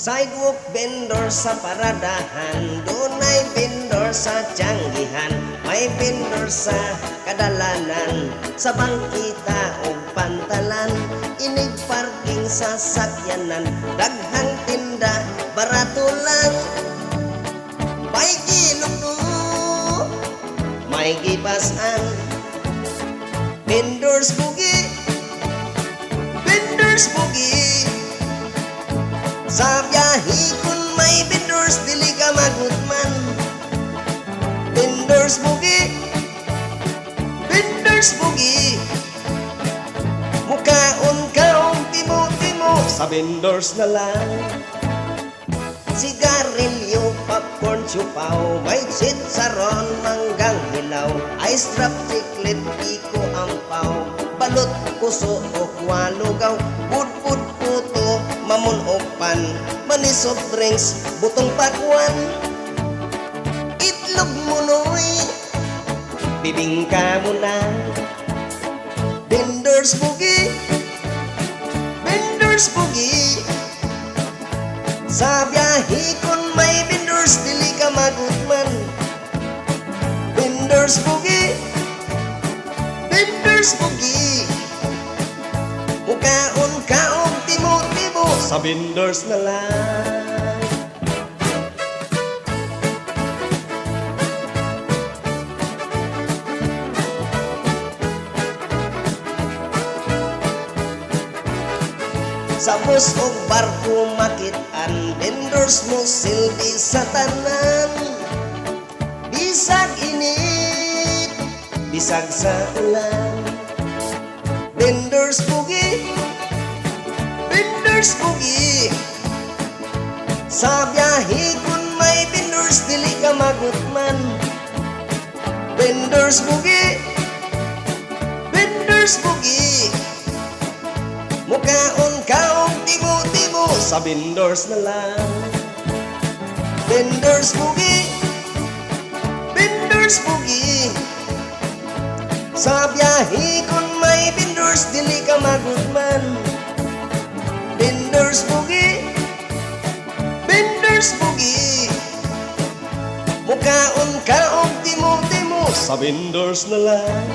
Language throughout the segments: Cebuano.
Sidewalk vendor sa paradahan, dunay vendor sa tiyanggihan, may vendor sa kadalanan, sa bangkita ug pantalan, inig parking sa sakyanan, daghang tinda, barato lang. May gilugdo, may gibasan, vendors boogie, vendors boogie. Sa biyahe kun may vendors, dili ka magutman. Vendors boogie, vendors boogie. Mukaon ka og timo-timo, sa vendors na lang. Sigarilyo, popcorn, siopao, may chicharon, manggang hilaw, ice drop, chiclet, biko, ampaw, balot, puso, o lugaw, budbud, puto, mamon o pan, mani soft drinks, butong pakwan, itlog munoy, bibingka muna, vendors boogie, vendors boogie. Sa biyahe kun may vendors, dili ka magutman. Vendors boogie, vendors boogie. Mukaon ka og timo-timo, sa vendors na lang. Sa bus o barko makit-an, vendors mo silbi sa tanan. Bisag init, bisag sa ulan. Vendors boogie, vendors boogie. Sa biyahe kun may vendors, dili ka magutman. Vendors boogie, vendors boogie. Mukaon ka og timo-timo, sa vendors na lang. Vendors boogie, vendors boogie. Sa biyahe kun may vendors, dili ka magutman. Vendors boogie, vendors boogie. Mukaon ka og timo-timo, sa vendors na lang.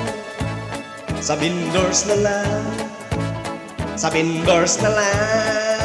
Sa vendors na lang. Sa vendors na lang.